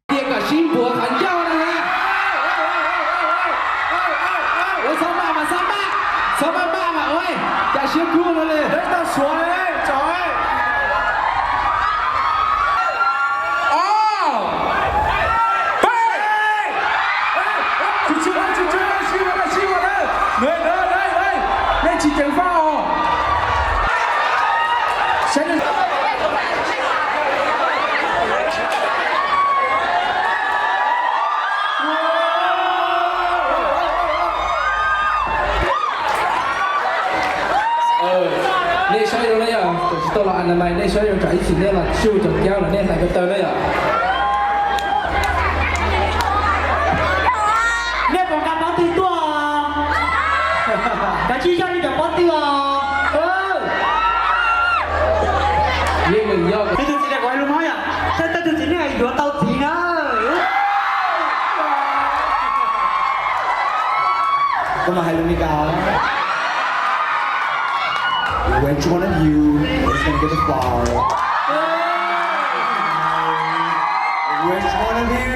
Tias kom sib npuav qhov ncauj na ha. Ua txhob maj mas txhob maj, txhob maj maj mas ua cas siab kub no li. Peb tau suav tsov. Ob, peb. Tsis tsis tsis tsis tsis tsis tsis. Nej tsis ceev faj os. Saib nej. Nej saib zoo na yog tsis tau los anamais, nej saib zoo tsam ib chim nej los tsuj cov cab los nej hlais ko taw na yom. Nej puas nqa pob tw tuaj? Kav tsij yog li cov pob tw os. Tej tug txiv, kuv hais lus Hmoob yom, tej tug txiv nej yuav tau txiv na. Koj mas hais lus Meskas. Which one of you is gonna get the flower? Which one of you?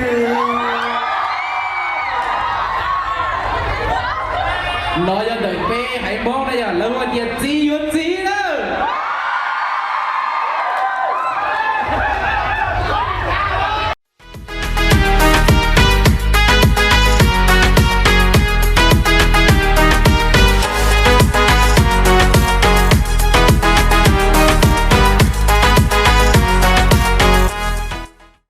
No yog ntawm peb haiv Hmoob na yog lawv ua tias txiv yuav txiv.